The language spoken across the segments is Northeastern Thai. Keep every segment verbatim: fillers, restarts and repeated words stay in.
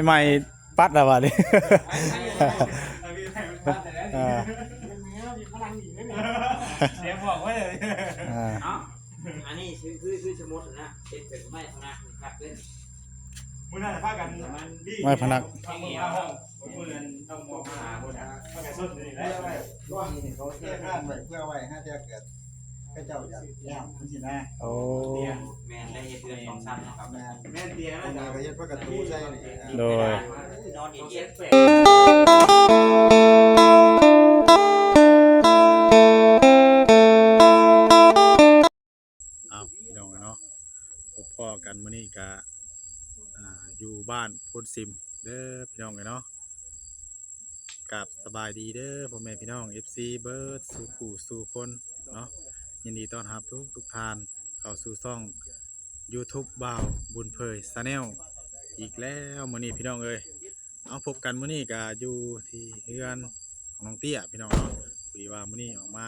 ใหม่ๆ ปัดแล้ววะนี่ อ่า เดี๋ยวบอกไว้เลย อ่า เนาะ อันนี้คือ คือ คือสมมุตินะ เป็น เป็นไม้พนักนะครับ เป็น มื้อนั้นพากัน ไม้พนัก ทางเมืองห้อง มื้อนั้นต้องมองหาคนนะ พากันสดนี่แหละ ว่านี่เขาเตรียมงานไว้เพื่อไว้ ห้าเทื่อเกิด เขาเจ้าอยากแย้มจังซี้นะ โอ้ แม่น ได้เฮ็ดเรือนสองชั้นเนาะครับ แม่น แม่นเตียงนะ อันนี้ก็เฮ็ดประตูใส่นี่ โดย นอนเย็นๆ อ้าว พี่น้องเนาะ พบพ้อกันมื้อนี้ก็ อ่า อยู่บ้านโพนซิมเด้อพี่น้องเนาะ กราบสบายดีเด้อพ่อแม่พี่น้อง เอฟซี เบิดสู่คู่สู่คนเนาะ ยินดีต้อนรับทุกทุกท่านเข้าสู่ช่อง YouTube บ่าวบุญเผย Channel อีกแล้วมื้อนี้พี่น้องเอ้ย เอาพบกันมื้อนี้ก็อยู่ที่เฮือนของน้องเตี้ยพี่น้องเนาะ พอดีว่ามื้อนี้ออกมา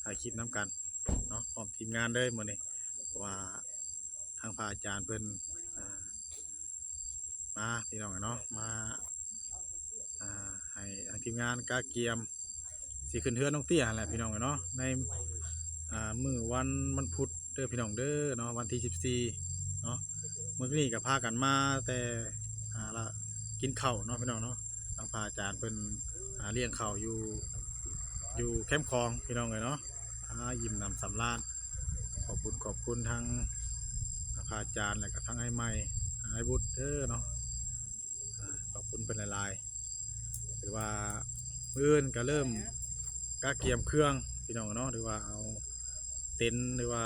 ถ่ายคลิปนำกันเนาะ พร้อมทีมงานเลยมื้อนี้ เพราะว่าทางพระอาจารย์เพิ่น อ่า มาพี่น้องเนาะ มา อ่า ให้ทางทีมงานกะเกียม สิขึ้นเฮือนน้องเตี้ยหั่นแหละพี่น้องเนาะ ใน อ่า มื้อวัน วันพุธเด้อพี่น้องเด้อเนาะ วันที่สิบสี่เนาะ มื้อนี้ก็พากันมาแต่ อ่า ละ กินข้าวเนาะพี่น้องเนาะ ทางพระอาจารย์เพิ่น อ่า เลี้ยงข้าวอยู่ อยู่แคมป์ของพี่น้องเอ้ยเนาะ อ่า อิ่มหนำสำราญ ขอบคุณ ขอบคุณทั้งพระอาจารย์ และก็ทั้งอ้ายใหม่ อ้ายบุตรเด้อเนาะ อ่า ขอบคุณเพิ่นหลายๆ ถือว่ามื้ออื่นก็เริ่มกะเกียมเครื่องพี่น้องเนาะ หรือว่าเอาเต็นท์ หรือว่า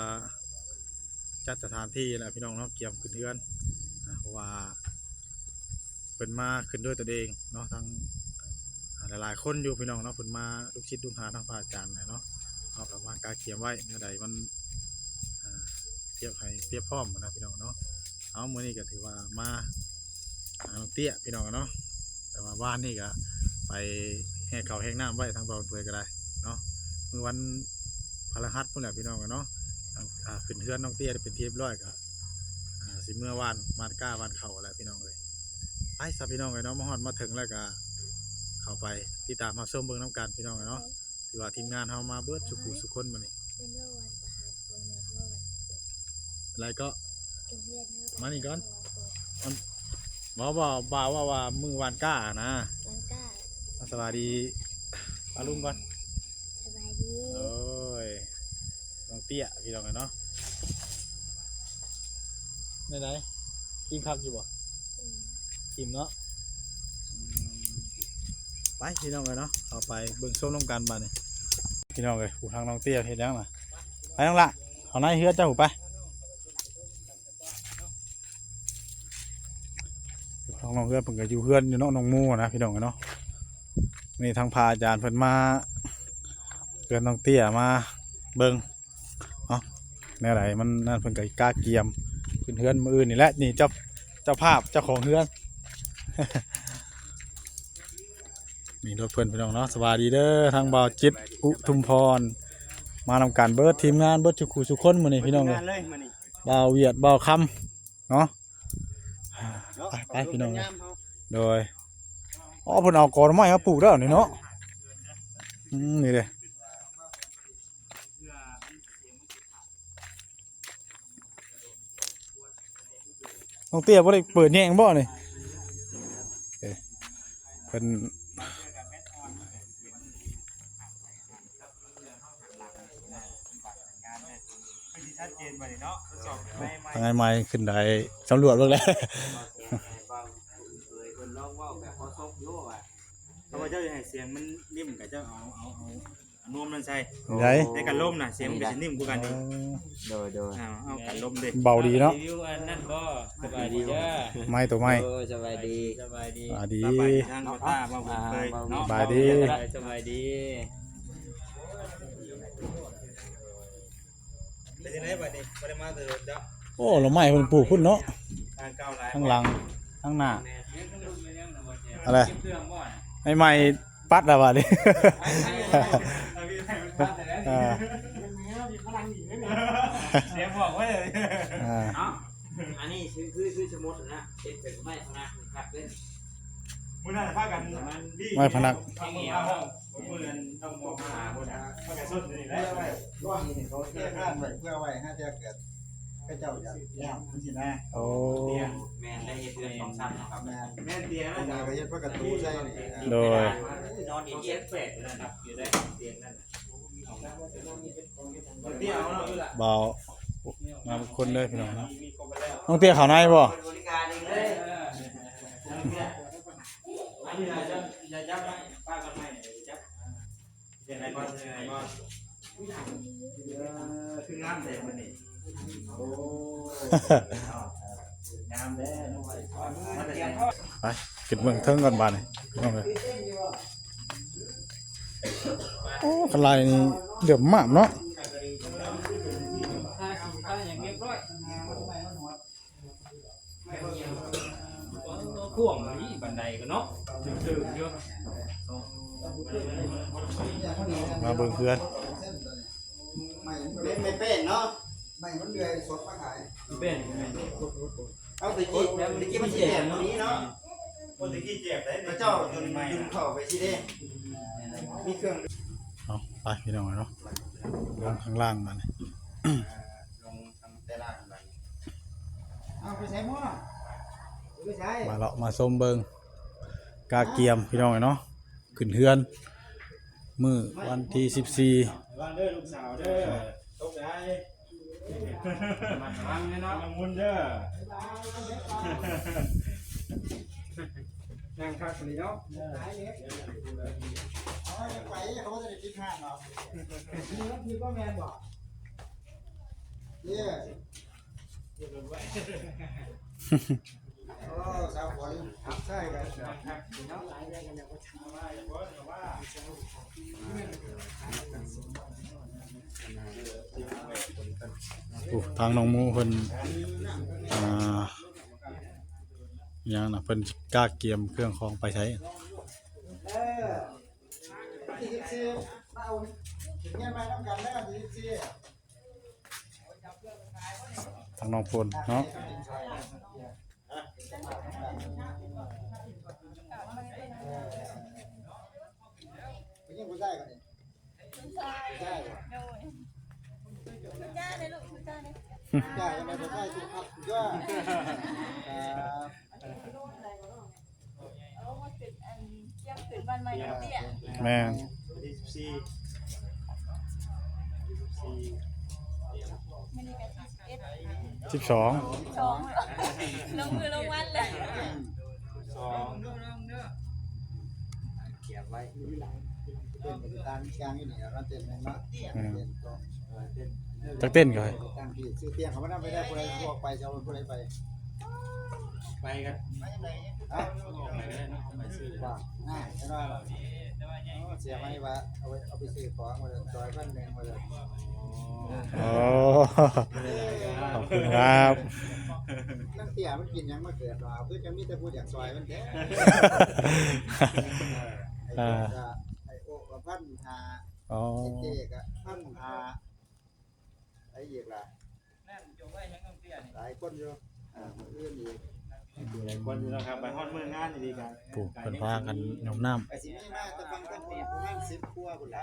จัดสถานที่แหละพี่น้องเนาะ เกียมขึ้นเฮือน อ่า เพราะว่าเพิ่นมาขึ้นด้วยตนเองเนาะ ทั้ง อ่า หลายๆ คนอยู่พี่น้องเนาะ เพิ่นมาลูกศิษย์ลูกหาทางพระอาจารย์แหละเนาะ เฮาก็มากะเกียมไว้แนวใดมัน อ่า เตรียมให้เตรียมพร้อมนะพี่น้องเนาะ เอามื้อนี้ก็ถือว่ามาหาน้องเตี้ยพี่น้องเนาะ แต่ว่าบ้านนี่ก็ไปแหกข้าวแหกน้ำไว้ทางบ่าวเผยก็ได้เนาะ มื้อวันพฤหัสพุ้นแหละพี่น้องเนาะ อ่า ขึ้นเฮือนน้องเตี้ยเป็นที่เรียบร้อยก็ อ่า สิเมือหว่าน หว่านกล้าหว่านข้าวแหละพี่น้องเอ้ย ไปซะพี่น้องเอ้ยเนาะ มาฮอดมาถึงแล้วก็เข้าไปติดตามรับชมเบิ่งนำกันพี่น้องเอ้ยเนาะ ถือว่าทีมงานเฮามาเบิดสุขุสุคนมื้อนี้ เป็นเมื่อวันพฤหัส บ่แม่นเมื่อวันศุกร์ อะไรก็ เป็นเพื่อนเฮา มานี่ก่อน วันพุธ อัน บ่ บ่ บ่าวว่า ว่ามื้อหว่านกล้านะ หว่านกล้า อ่ะ สวัสดี ป้าลุงก่อน สบายดี โอ้ย น้องเตี้ยพี่น้องเนาะ ได้ไหน อิ่มคักอยู่บ่ อืม อิ่มเนาะ อืม ไปพี่น้องเอ้ยเนาะ เอาไปเบิ่งชมนำกันบัดนี้ พี่น้องเอ้ย ผู้ทางน้องเตี้ยเฮ็ดหยังน่ะ ไปน้องละ เอาในเฮือนเจ้าไป ทางน้องเฮือนเพิ่นก็อยู่เฮือนอยู่เนาะ น้องหมู่นะพี่น้องเนาะ นี่ทางพระอาจารย์เพิ่นมาเฮือนน้องเตี้ยมาเบิ่งเนาะ แนวใดมันนั่นเพิ่นก็กะเกียมขึ้นเฮือนมื้ออื่นนี่แหละ นี่เจ้า เจ้าภาพเจ้าของเฮือน นี่รถเพิ่นพี่น้องเนาะ สวัสดีเด้อ ทางบ่าวจิตร อุทุมพร มานำกันเบิดทีมงานเบิดสุขุสุคนมื้อนี้พี่น้องเอ้ย งานเลยมื้อนี้ บ่าวเวียด บ่าวคำ เนาะ ไป ไปพี่น้อง โดย อ๋อ เพิ่นเอากอไม้มาปลูกแล้วนี่เนาะ อืม นี่เด้ น้องเตี้ยบ่ได้เปิดแยงบ่นี่ เอ้ย เพิ่น ชัดเจนไปเนาะ ทดสอบไม้ไม้ ทางไอ้ไม้ขึ้นได้สำรวจเบิ่งแล้ว เขาว่าเจ้าอยากให้เสียงมันนิ่มกับเจ้าเอา เอา เอา เอานวมนั่นใส่ ได้ ในกันลมน่ะ เสียงมันก็สินิ่มกว่ากันอีก อ๋อ โดย โดย เอา เอากันลมดิ เบาดีเนาะ รีวิวอันนั้นบ่ สบายดีเด้อ ไม้ตัวไม้ โอ้ สบายดี สบายดี สบายดี สบายดีทางพ่อตาบ่าวบุญเผยเนาะ สบายดี สบายดี เป็นจังได๋บัดนี้ บ่ได้มาแต่โดนเนาะ โอ้ ดอกไม้เพิ่นปลูกพุ้นเนาะ ทางเก่าหลาย ข้างหลัง ข้างหน้า อะไร ใหม่ๆ ปัดแล้วบัดนี้ อ่า เดี๋ยวบอกไว้เลย อ่า เนาะ อันนี้คือ คือ คือสมมุตินะ เป็น เป็นไม้พนักนะครับ เป็น มื้อนั้นพากัน ไว้พนัก ทางเมืองมาห้อง เมืองต้องมองหาคนนะพากันสดนี่แหละ ว่านี่เขาเรียกงานไว้เพื่อไว้ห้าเทื่อเกิด เขาเจ้าอยากแนมจังซี้นะ โอ้ แม่นได้เฮ็ดเรือนสองชั้นเนาะครับ แม่น แม่นเตียง อันนี้ก็เฮ็ดประตูใส่นี่ โดย นอนอีกเจ็ดแปดนั่นน่ะครับ อยู่ได้เตียงนั่นน่ะ เตี้ยเอาเนาะ เบา มาเป็นคนเลยพี่น้องเนาะ น้องเตี้ยเขาในบ่ บริการเองเลย อันนี้นะจะจะจับให้ป้ากันให้จับ ยังไงก่อนยังไงก่อน เออ คืองามแต่มันนี่ โอ้ งามแท้น้องไอ้ ไป ขึ้นเมืองเทิงก่อนบาดนี้ น้องเอ้ย โอ้ คันไล่นี่เหลื่อมมากเนาะ พ่วงนี่บันไดกันเนาะ ตื่นๆอยู่ มาเบิ่งเฮือน ไม่ไม่เป็นเนาะ ไม่มันเดือยสดมาขาย เป็นเป็น เอาตะกี้ตะกี้มันสิแจกตรงนี้เนาะ คนตะกี้แจกได้ พระเจ้าจนดึงเข้าไปสิเด้ มีเครื่อง เอาไปพี่น้องเนาะ ลงข้างล่างมานี่ ลงทางแต่ล่างไป เอาไปใส่หม้อ ไปใส่ มาเลาะมาชมเบิ่ง กาเกียมพี่น้องเนาะ ขึ้นเฮือน มื้อวันที่สิบสี่ ระวังเด้อลูกสาวเด้อ ตกใจ มาทางนี้เนาะ ละมุนเด้อ นั่งคักเลยเนาะ เอาไปเขาจะได้กินข้าวเนาะ นี่ก็แมนบอก เนี่ย โอ้ สาวฝน ใช่ครับ โอ้ ทางน้องหมูเพิ่น อ่า หยังนะ เพิ่นกาเกียมเครื่องของไปใช้ เออ ที่สิบสี่ มาเอาเงินมาต้องกันแล้วที่สิบสี่ ทางน้องพลเนาะ ผู้หญิงผู้ชายกันนี่ ผู้ชาย ผู้ชายเหรอ โดย ผู้ชายเลยลูก ผู้ชายเลย ผู้ชายกันเลย ผู้ชายสุภาพสุดยอด ครับ เอามาขึ้นอันเชียงขึ้นบ้านใหม่เตี้ย แม่น วันที่สิบสี่ วันที่สิบสี่ มื้อนี้ก็สิบเอ็ด สิบสอง สอง ลงมือลงวันเลย สอง เขียนไว้ เต้นไปตามกลางอยู่นี่ เราเต้นแม่นเนาะ อืม เต้นต่อ เออ เต้น จักเต้นก็ ตั้งที่ซื้อเตียงเขามานั่งไปได้ ผู้ใดพวกไป จะเอาผู้ใดไป ไปกัน ฮะ ออกไปก็ได้เนาะ ไปซื้อ ว่า อ่า ใช่ไหมล่ะ เสียไหมวะ เอาไป เอาไปซื้อของมาเลยซอยพันหนึ่งมาเลย โอ้ ขอบคุณครับ นั่นเตี้ยมันกินหยังมาเกิดหรอ คือจะมีแต่ผู้อยากซอยมันแท้ อ่า ไอ้โอ๊กก็พันห้า อ๋อ ไอ้เจ๊ก็พันห้า ไอ้อีกล่ะ หลายคนอยู่ อ่า มื้ออื่นอีก หลายคนอยู่นะครับ ไปฮอดมื้องานอีกครับ ผู้เพิ่นพากันยกน้ำ ไปสิมีมาแต่ฟังกันประมาณสิบกว่าพุ่นแหละ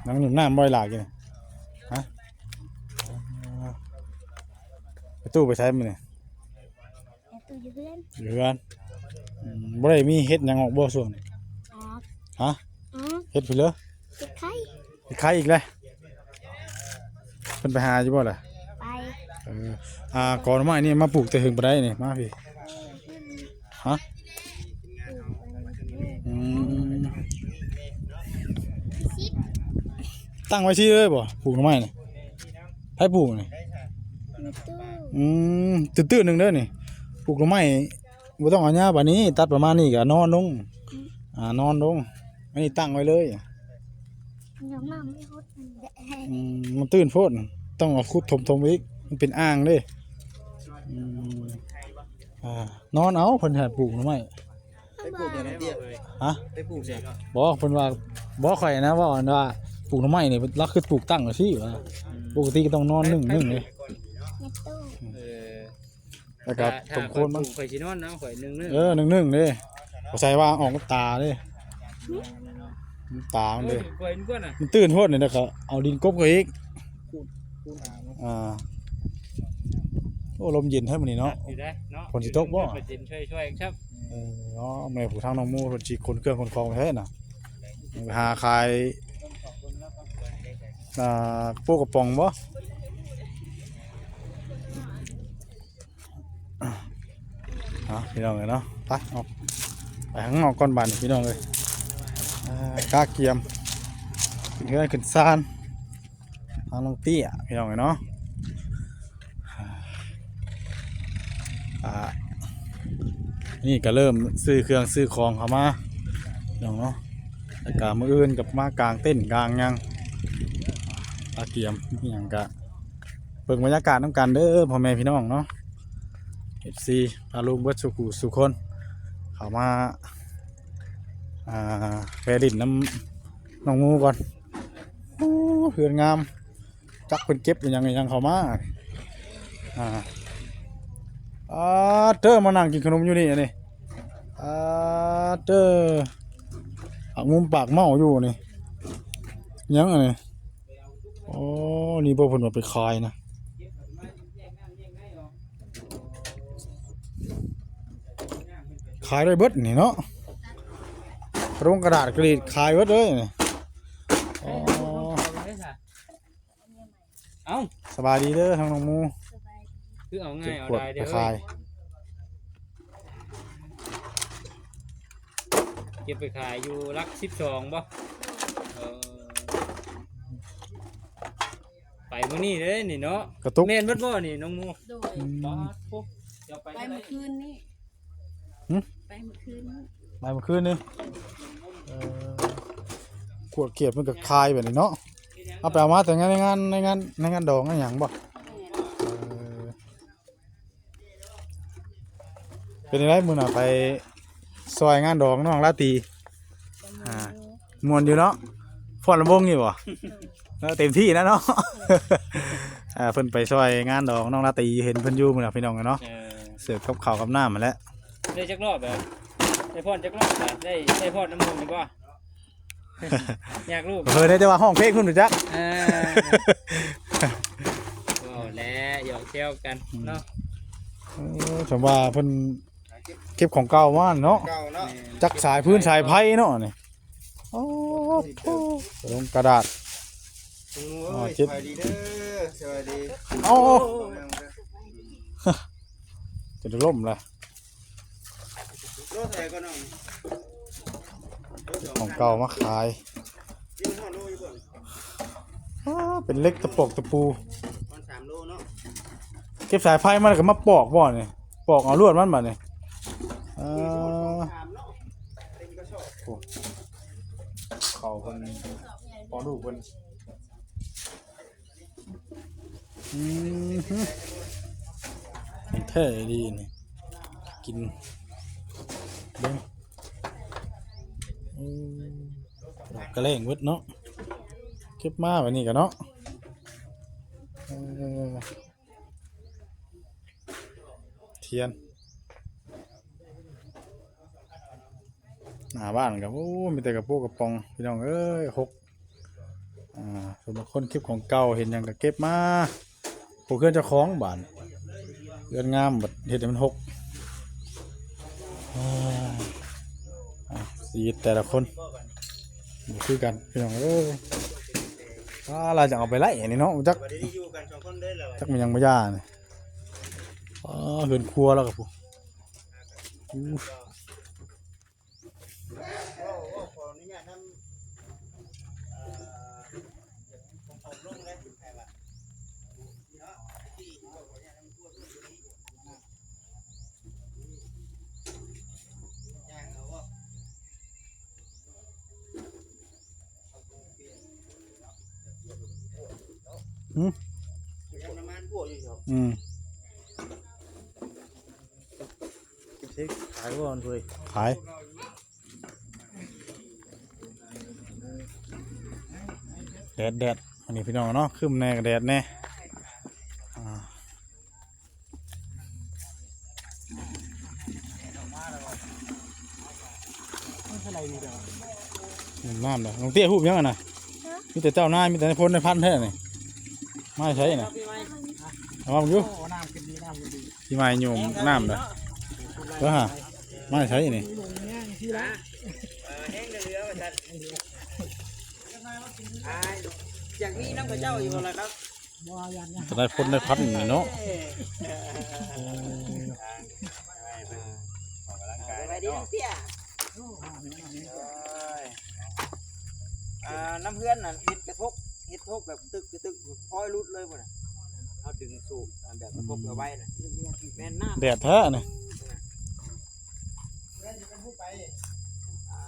นั่งอยู่น้ำบ่อยหลายกิน ฮะ ไปตู้ไปใช้มื้อนี่ แม่ตู้อยู่เฮือน อยู่เฮือน อืม บ่ได้มีเฮ็ดหยังออกบ่ช่วงนี้ อ๋อ ฮะ อ๋อ เฮ็ดผิดเลย เฮ็ดไข่ เฮ็ดไข่อีกแล้ว เพิ่นไปหาอยู่บ่ล่ะ ไป เออ อ่า กอหน่อไม้นี่มาปลูกแต่เฮิงปานใดนี่ มาพี่ ฮะ อืม ตั้งไว้ที่เลยบ่ ปลูกหน่อไม้นี่ ไผปลูกนี่ แม่ตู้ อืม ตื้อๆ หนึ่งเด้อนี่ ปลูกหน่อไม้ บ่ต้องเอาหญ้าปานนี้ ตัดประมาณนี้ก็นอนลง อ่า นอนลง อันนี้ตั้งไว้เลย ยังน้ำไม่ฮดมันแดง อืม มันตื้นโพด ต้องเอาขุดถมๆ อีก มันเป็นอ่างเด้ อืม อ่า นอนเอา เพิ่นให้ปลูกหน่อไม้ ไปปลูกอย่างไรเตี้ย ฮะ ไปปลูกใส่ บ่ เพิ่นว่า บ่ ข่อยนะ ว่าอันว่าปลูกหน่อไม้นี่ ลักคือปลูกตั้งจังซี่ว่า อืม ปกติก็ต้องนอนนึ่งนึ่งเลย ในตู้ เออ แล้วก็ ถ้า ต้มโคลนมัน ข่อยสินอนนะข่อยนึ่งนึ่ง เออนึ่งนึ่งเลยบ่ใส่ว่าออกน้ำตาเลย น้ำตามันเลย ข่อยมันก็น่ะ มันตื่นโพดเนี่ยนะครับเอาดินกบเขาอีก อ่า โอ้ลมเย็นแท้มื้อนี้เนาะ อยู่ได้เนาะ ฝนสิตกบ่ เย็นช่วยๆครับ เออเนาะแม่ผู้ทางน้องหมู่เพิ่นสิขนเครื่องขนของไปแท้น่ะไปหาขายอ่าปูกระป๋องบ่อ่ะพี่น้องเอ้ยเนาะไปออกไปข้างนอกก่อนบาดนี้พี่น้องเอ้ยอ่ากาเกียมขึ้นเฮือนขึ้นซานทางน้องเตี้ยพี่น้องเอ้ยเนาะ อ่านี่ก็เริ่มซื้อเครื่องซื้อของเข้ามาน้องเนาะแล้วก็มื้ออื่นก็มากางเต็นท์กางหยังตาเกียมอหยังก็เบิ่งบรรยากาศนำกันเด้อพ่อแม่พี่น้องเนาะ เอฟซี พาลูกเบิดสู่ผู้สู่คนเข้ามาอ่าแวะเล่นนำน้องหมู่ก่อนโอ้เฮือนงาม จักเพิ่นเก็บอิหยังอิหยังเข้ามา อ่า อ่าเด้อมานั่งกินขนมอยู่นี่อันนี้ อ่าเด้อปากมุมปากเมาอยู่นี่ ยังอันนี้ โอ้ นี่บ่เพิ่นว่าไปขายนะ ขายได้เบิดนี่เนาะ กระดงกระดาษกรีดขายเบิดเลยนี่ อ๋อ เอ้า สบายดีเด้อทางน้องหมู่ สบายดี คือเอา เก็ ง่ายเอา บขวด ได้ ไป เด้อ ขาย เก็บไปขายอยู่หลักสิบสองบ่เออไปมื้อนี้เด้นี่เนาะ กระตุก แม่นเบิดบ่นี่น้องหมู่ โดย อืม ป๊าดปุ๊บเดี๋ยวไป ไปเมื่อคืนนี้ หึ ไปเมื่อคืนนี้ ไปเมื่อคืนนี่ เออ ขวดเกียบมันก็ขายแบบนี้เนาะ เอาไปเอามาแต่งานในงานในงานในงานดองงานหยังบ่ แม่น เออ เป็นจั่งใดมื้อน่ะไปซอยงานดองน้องราตรี อ่า ม่วนอยู่เนาะ ฟ้อนลำวงอยู่บ่ เออ เต็มที่แล้วเนาะ อ่า เพิ่นไปซอยงานดองน้องราตรี เห็นเพิ่นอยู่มื้อน่ะพี่น้องเนาะ เออ เสิร์ฟกับข้าวกับน้ำมาแล้ว ได้จักรอบแบบได้พอดจักรอบแบบได้ได้พอดน้ำมันหรือบ่อยากรู้ เพิ่นได้แต่ว่าห้องเพลงเพิ่นรู้จัก อ่าก็และหยอกแซวกันเนาะ เออสมว่าเพิ่นเก็บของเก่ามาเนาะ เก่าเนาะ จักสายพื้นสายไฟเนาะนี่ โอ้โหลงกระดาษ โอ้ อ๋อ ย เจ็บ สบายดีเด้อ สบายดี เอา จะล้มละ โลเท่าไหร่ก็น้อง ของเก่ามาขาย ยี่ห้อโลอยู่บ่ อ้าเป็นเหล็กตะปอกตะปู มันสามโลเนาะ เก็บสายไฟมันก็มาปอกบ่นี่ปอกเอาลวดมันมานี่อ่า สามเนาะ เต็มกระสอบ เขาเพิ่นพอลูกเพิ่นอืมแท้ดีนี่กินเบิ่งอืมดอกกระแลงเบิดเนาะเก็บมาไว้นี่กันเนาะเออ เทียน หน้าบ้านก็โอ้มีแต่กระปุกกระป๋องพี่น้องเอ้ยหกอ่าส่วนบางคนเก็บของเก่าเห็นหยังก็เก็บมาปลูกเพื่อนเจ้าของบ้านเพื่อนงามบัดเฮ็ดให้มันหกอ่าอ่าชีวิตแต่ละคนบ่คือกันพี่น้องเอ้ยอ่าเราจะเอาไปไล่อันนี้เนาะจัก วันนี้อยู่กันสองคนได้แล้ว จักมันยังบ่ย่านี่อ๋อเฮือนครัวแล้วกับผู้อู้ ขออนุญาตนำเอ่อผมผมลงเลยใครวะ อืม ยังน้ำมันบวกอยู่ครับ อืม เช็คขายก่อนเลย ขาย แดดแดด นี่พี่น้องเนาะ ครึ้มแน่กับแดดแน่ อ่า น้ำเลย น้องเตี้ย ฮูบยังอะนะ มีแต่เจ้านาย มีแต่นายพลนายพันแท้นี่ มาใช้น่ะ เอามาอยู่ โอ้ น้ำกินดี น้ำกินดี ที่มาโยมน้ำเลย เออฮะ มาใช้นี่ อยากมีน้ำพระเจ้าอยู่บ่ล่ะครับ จะได้พ้นได้พันนี่เนาะ สบายดีน้องเตี้ย อ่า น้ำเพื่อนน่ะ เฮ็ดกระทบ เฮ็ดทบแบบตึกกระตึก พอยหลุดเลยพุ่นน่ะ เขาดึงสูบ อันแบบกระทบเอาไว้น่ะ แม่นน้ำ แดดแท้นี่ อ่า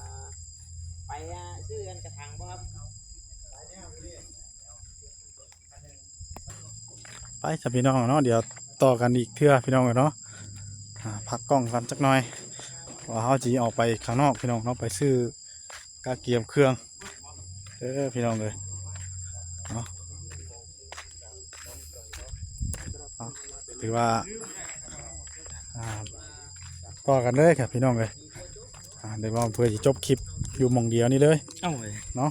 ไป อ่า ซื้ออันกระถางบ่ครับ ไปจ้ะพี่น้องเนาะ เดี๋ยวต่อกันอีกเทื่อพี่น้องเนาะ อ่า พักกล้องกันจักหน่อย ว่าเฮาสิออกไปข้างนอกพี่น้องเนาะ ไปซื้อกะเกียมเครื่อง เออ พี่น้องเอ้ย เนาะ เอา ถือว่า อ่า ต่อกันเลยครับพี่น้องเอ้ย อ่า เดี๋ยวว่าเพื่อจะจบคลิปอยู่หม่องเดียวนี่เลย เอ้าเว้ย เนาะ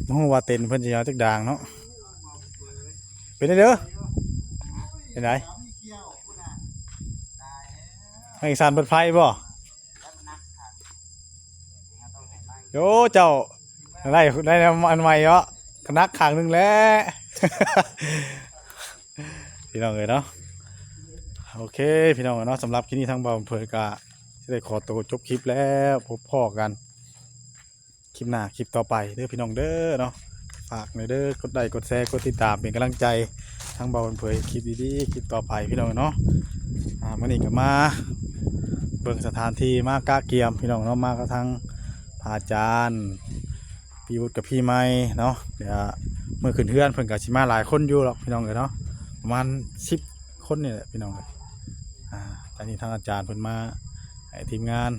บ่ฮู้ว่าเต็นท์เพิ่นสิเอาจักดางเนาะ เป็นไดเด้อ เป็นได ให้สั่นเปิดไฟบ่ โย เจ้า ได้ ได้อันใหม่เหรอ นักข้างหนึ่งแหละ พี่น้องเอ้ยเนาะ โอเค พี่น้องเอ้ยเนาะ สำหรับคลิปนี้ทางบ่าวอำเภอก็จะได้ขอตัวจบคลิปแล้ว พบพ้อกัน คลิปหน้า คลิปต่อไปเด้อพี่น้องเด้อเนาะ ฝากหน่อยเด้อ กดไลค์ กดแชร์ กดติดตาม เป็นกำลังใจ ทางบ่าวอำเภอคลิปดีๆ คลิปต่อไปพี่น้องเนาะ อ่า มื้อนี้ก็มาเบิ่งสถานที่ มากะเกียมพี่น้องเนาะ มากับทางพระอาจารย์ พี่วุฒิกับพี่ไม้เนาะ เดี๋ยวมื้อขึ้นเฮือนเพิ่นก็สิมาหลายคนอยู่หรอกพี่น้องเอ้ยเนาะ ประมาณสิบคนนี่แหละพี่น้องเอ้ย อ่า ตอนนี้ทางอาจารย์เพิ่นมาให้ทีมงาน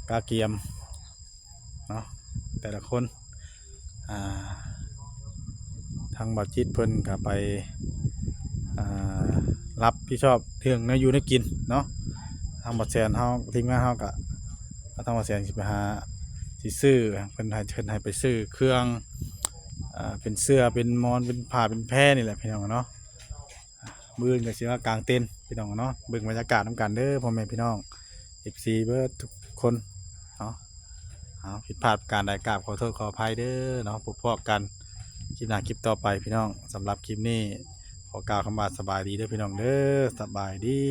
กะเกียมเนาะ แต่ละคน อ่า ทางบ่าวจิตเพิ่นก็ไป อ่า รับผิดชอบเรื่องแนวอยู่แนวกินเนาะ ทางบ่าวแสนเฮา ทีมงานเฮาก็ ทางบ่าวแสนสิไปหา สิซื้อ เพิ่นให้ เพิ่นให้ไปซื้อเครื่อง อ่า เป็นเสื้อ เป็นหมอน เป็นผ้า เป็นแพนี่แหละพี่น้องเนาะ มื้ออื่นก็สิมากางเต็นท์พี่น้องเนาะ เบิ่งบรรยากาศนำกันเด้อพ่อแม่พี่น้อง เอฟซี เบิดทุกคนเนาะ เอา ผิดพลาดประการใดกราบขอโทษขออภัยเด้อเนาะ พบพ้อกันคลิปหน้าคลิปต่อไปพี่น้อง สำหรับคลิปนี้ขอกล่าวคำว่าสบายดีเด้อพี่น้องเด้อ สบายดี